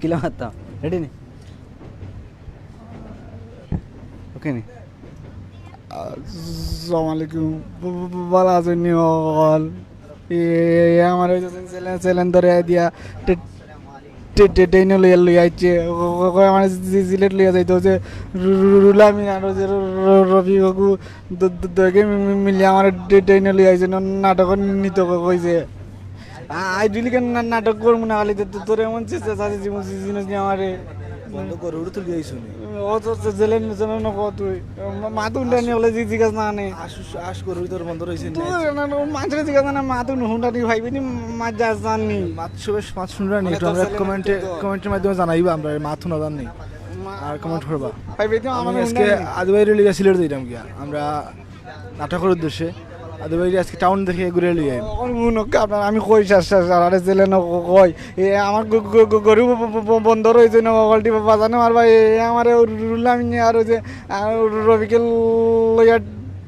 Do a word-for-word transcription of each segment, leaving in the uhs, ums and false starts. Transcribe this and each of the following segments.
কিলা মারতাম, রেডি নি? ওকে নি? আসসালামু আলাইকুম। ব-, ব-, ব-, ভালা আছইন নি অকল? এ, এ, এ, আমার ওই যে চ্যালেঞ্জ, চ্যালেঞ্জ ধরে দিয়া টে-, টে-, টে-, ট্রেনে লইয়া, লইয়া আইছে। ও, ও, ও, আমার জি-, সিলেট লইয়া যাইতো যে রু-, রু-, রু-, রুহুল আমিন আর ওই যে র-, র-, রফিক অগু দ-, দ-, দুইগে মি-, মি-, মিলিয়া আমার টে-, ট্রেনে লইয়া আইছে। ন-, নাটক নিতো ক-, কইছে। আ-, আই দুইলিকে না-, নাটক করমু না খালি তো, তো-, তোর এমন চেষ্টা আছে জীবন জিনিস নিয়ে আমারে। বন্ধ করো, ওটা তুলি আইছো নি? ও তো, তো জেলে নিয়ে জেলে না কত তুই। মা-, মা তো উল্টা নিয়ে হলে জি-, জিজ্ঞাসা না নে। আশ, আশ করো, তোর বন্ধ রইছে নি? তুই না, না, মাঝে জিজ্ঞাসা না, মা তো হুন্ডা নিয়ে ভাইবে নি, মা যা জানি। মাত শুনরা নি, মানে একটু তোর আমরা ছেলে কমেন্টে, তো কমেন্টের মাধ্যমে জানাইবা আমরা মাত হুনা জানি। মা-, আর কমেন্ট করবা। ভাইবে তো আমি আমার আজকে হুন্ডা নেই। আদুবাই রেলিগা সিলেট যাইতাম গিয়া। আমরা নাটকর উদ্দেশ্যে। আদুবাই আজকে টাউন দেখে ঘুরে লই আইব। অখন হুনউক্কা আপনারা, আমি কই শেষ, শেষ, আর আরে জেলে না ক-, কই। এ, আমার গ-, গ-, গ-, গরু ব-, ব-, ব-, বন্ধ রইছে না, অকলটি বাজানো আর ভাই, এ, আমারে রুহুল আমিন আর ওই যে, আর রফিকে লইয়া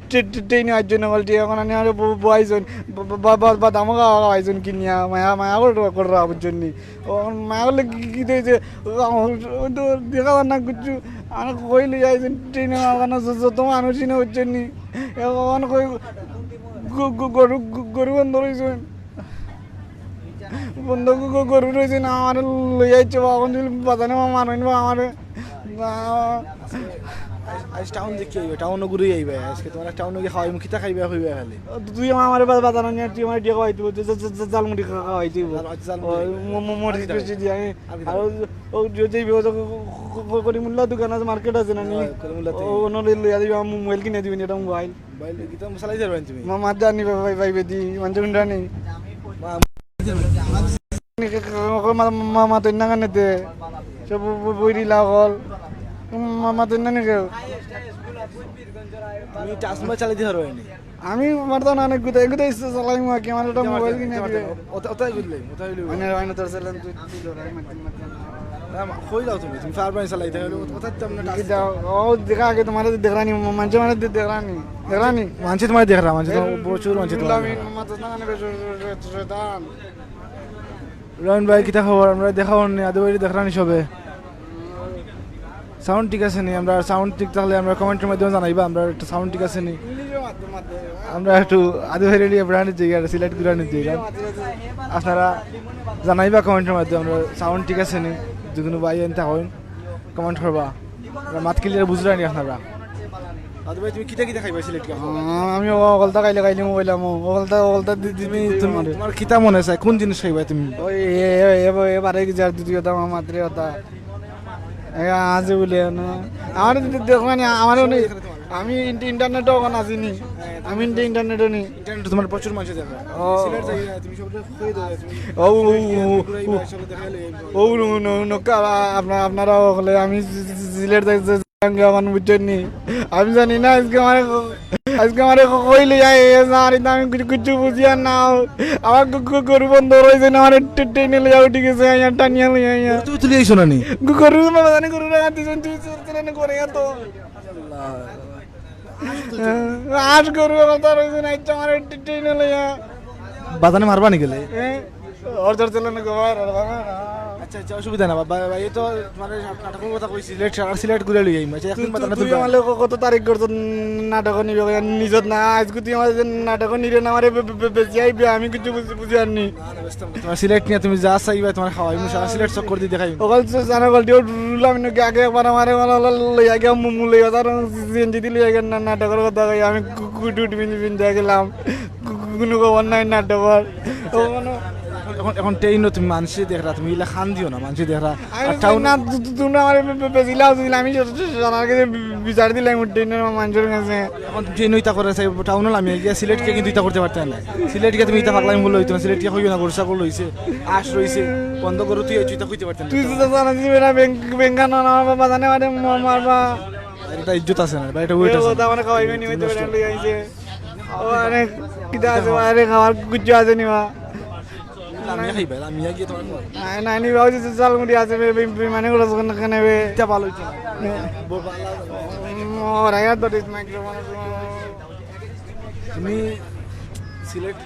টে-, টে-, ট্রেনে আইছে না, অকলটি অখন আনি আরে ব-, বইছইন। ব-, ব-, ব-, ব-, বাদামও খাওয়া খাওয়াইছইন কিনিয়া, মায়া, মায়া করে, করে রাখা বুঝছইন নি। অখন মায়া করলে কি, কি, কি হইছে? ও, ও, ও তো দেখা যার না কিচ্ছু। আর কই লই আইছইন ট্রেনে, অখন য-, যত মানুষই না বুঝছইন নি। অখন কই গ-, গ-, গরু, গ-, গরু বন্ধ রইছে। বন্ধ গ-, গ-, গরু রইছে না, আমার লই আইছে বা, অখন যদি বাজানো বা মারইন বা আমারে। না। আজ, আজ টাউন দেখি আইবা, টাউনও ঘুরে আইবা। আজকে তোমার টাউনও গিয়ে খাওয়াইমু, কিতা খাইবা, খাইবা খালি। তুই আমার, আমারে বা-, বাজানো নিয়ে, তুই আমার দিয়ে খাওয়াইতে বলছিস, জা-, জা-, জা-, জালমুড়ি খা-, খাওয়াইতে বলছিস। জাল-, জালমুড়ি। ও, ম-, ম-, মরিচ আর কি। বেশি দিয়ে আমি, আর কি আর খাইবা? ও, ও, যে, যে, ও, ক-, ক-, ক-, করিমুল্লা দোকান আছে, মার্কেট আছে না নি? হ্যাঁ, করিমুল্লাতে। ও, ও, নলে লইয়া দিবি, আমার মোবাইল কিনে দিবি, এটা মোবাইল। মোবাইল কিতা চালাইতে পারবেন তুমি? মা, মা জানি ভাই, ভাই, ভাই, বেদি, মানতে উন্ডা নেই। মা, মা, মা, মা, তো না কানে দে। সব ব-, ব-, বই দিলা অকল। মা, মা, তো না নি কেউ। তুমি টাচ মোবাইল চালাইতে পারবে নি? আমি আমার তো অনেক গুতাই গুতাই চালাইমু আর কি, আমার একটা মোবাইল কিনে দিবে। ওটা, ওটাই বুঝলে, ওটাই বুঝলে। মানে, হয় না তোর চ্যালেঞ্জ, তুই, তুই ধর, আমি মারতে, মারতে। না, মা, কই যাও তুমি? তুমি পারবে না চালাইতে, হলে ওটাই তো আমরা কি টাচ দাও? ও, দেখা আগে তোমার দেখরানি, মানছে মানে দে-, দেখরানি, দেখরানি। মানছে তোমার দেখরা, মানছে তোমার এই প্রচুর মানছে তোমার আমি দেখরা। মারতে না, মানে, বেশ, বেশ, বেশ, বেশ, দান। রবিন ভাই, কিতা খবর? আমরা দেখা অইছে নি, আদু ভাইরে দেখরা নি সবে? সাউন্ড ঠিক আছে নি? আমরা সাউন্ড ঠিক থাকলে আমরা কমেন্টের মাধ্যমে জানাইবা, আমরা একটু সাউন্ড ঠিক আছে নি? আমরা একটু আদু ভাইরে লিয়ে বেড়ানি যাই, আর সিলেট ঘুরানি যাই। আপনারা জানাইবা কমেন্টের মাধ্যমে, আমরা সাউন্ড ঠিক আছে নি? যে কোনো ভাই এনতা হইন, কমেন্ট করবা। আমরা মাত ক্লিয়ার বুঝরা নি আপনারা? আদু ভাই, তুমি কিতা কিতা খাইবা সিলেট গিয়া? আহ, আমি ও-, অকলতা খাইলে খাইলে মোবাইল আমো, অকলতা, অকলতা দি-, দি-, তুমি, দি-, তুমি, আমারে। তোমার কিতা মনে চায়? কোন জিনিস খাইবা তুমি? ওই এ-, এ-, এ-, এ-, এবারে কি যার দ্বিতীয় দাম আমার মাত্রে কথা। এ, আছে বলে না। আমার যদি দেখো মানে আমার অনেক, আমি ইন্ট-, ইন্টারনেটও অখন আছি নি। আমি ইন্ট-, ইন্টারনেটও নি। ইন্টারনেট তোমার প্রচুর মানুষে দেখে। ও। সিলেট যাই না, তুমি সবটা কই দাও, তুমি ও, ও, ও, ও, ঘুরাইবা, ও। সব দেখাইলে। ও, নো, নো, নো, কা-, আপনা-, আপনারা হলে আমি সি-, সি-, সি-, সিলেট যাই, যাই, যাই, আমার বুঝছেন নি? আমি জানি না, আজকে আমারে ক-, আজকে আমারে ক-, কই লই আয়, এ, জানি না, আমি কিছু, কিছু বুঝি আর না। আমার গ-, গ-, গরু বন্ধ রইছে না, আমারে টে-, টেনে লইয়া উঠি গেছে, আইয়া টানিয়া লইয়া আইয়া। তুমি তুলি আইছো না নি? গ-, গরু বাবা জানি গরু রাখা দিছেন, তুই চোর চোর এনে করে এত। আজ গরু আমার তার হইছে না, ইচ্ছা আমার টেনে লইয়া। বাজানে মারবা নি গেলে? হ্যাঁ? ওর জোর চলে না গো, আর, আর, আর, আর। আচ্ছা, আচ্ছা, অসুবিধা না, বাবা, ভাই, এই তো তোমার এই নাটকের কথা কইছি, সিলেট, সারা সিলেট ঘুরে লই আইমু। আচ্ছা, এখন তুই, বাজানে তুই তুলবা। আমার লগে কত তারিখ করছ নাটক নিবে, নিজত না, আজকে তুই আমার নাটক নিরে না, আমারে বে-, বে-, বে-, বেশি আইবে, আমি কিছু বুঝি, বুঝি আর নি। না, না, ব্যস্ত না। তোমার সিলেট নিয়ে তুমি যা চাইবা, তোমার খাওয়াইমু, সারা সিলেট চক্কর দিয়ে দেখাইমু। ওখান তো জানা গল্টি, ও রুলা মিনু কে আগে একবার আমারে ওলা ওলা লইয়া গিয়া মুমু লইয়া তার সিএনজি দিয়ে লইয়া গিয়া না-, নাটকের কথা কই, আমি কু-, কুটু উঠি পিন্ধি পিন্ধি গেলাম। কু-, কু-, কোনো খবর নাই নাটকের। ও মানে এখন, এখন, এখন ট্রেনও তুমি মানষে দেখরা, তুমি ইলা খান দিও না, মানষে দেখরা। আমি আর টাউন না, তু-, তু-, তোমরা আমারে বে-, বে-, বেশি লাভ দিলে আমি স-, স-, স-, আমার কাছে বি-, বিচার দিলাম, ট্রেনের মানুষের কাছে। এখন তুমি ইতা করে চাই, টাউনও লামিয়া গিয়া সিলেট গিয়া কিন্তু ইতা করতে পারতে না। সিলেট গিয়া তুমি ইতা পাগলামি বললো হইতো না, সিলেট গিয়া কইও না, গরু ছাগল হইছে, আশ রইছে, বন্ধ করো, তুই ইতা কইতে পারতে না। তুই তো জানা দিবি না, বেং-, বেঙ্গা না, না, বাবা জানে, মানে, ম-, মারবা। এটা ইজ্জত আছে না, এটা ওয়েট আছে না। কথা মানে খাওয়াইবে নি, হইতে পারে, লই আইছে। ও, আরে, কিতা আছে, আরে, খাওয়ার কিচ্ছু আছে নি, বা? লামিয়া খাইবা, লামিয়া গিয়ে তোমার খাওয়া। নাই, নাই, নি, বাবু, যে চাল মুড়ি আছে, বে-, বে-, বে-, মানে, ওরা যখন এখানে, বে-, এটা ভালো হইতো না। বে-, ব-, ভালো লাগে না। উম, ওরা ইয়ার ধরিস মাইক্রোফোন। তুমি সিলেট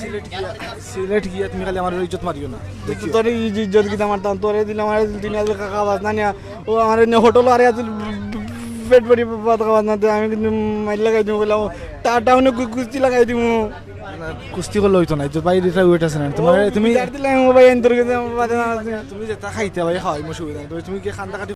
সিলেট গিয়া, সিলেট গিয়া তুমি খালি আমার ইজ্জত মারিও না। দেখিও। তোর এই যে ইজ্জত কিতা মারতাম, তোরে দিলাম, আমার দিল তিন হাজার কাকা বাস না নিয়া, ও আমার এনে হোটেল আরে আছিল পেট ভরি ভাত খাওয়া না দে, আমি কিন্তু মাইর লাগাই দিমু বললাম, টা টাউনে কু-, কুস্তি লাগাই দিমু। না, কুস্তি করলে হইতো না, ইজ্জত ভাই, এটা ওয়েট আছে না। তোমার, ও তুমি বিদার দিলে আমি ভাই এন্তর গেছে, আমার বাদে না আছে। তুমি যেটা খাইতে ভাই খাওয়াই, মো সুবিধা নাই। তুমি, তুমি কি খান্দা কাটি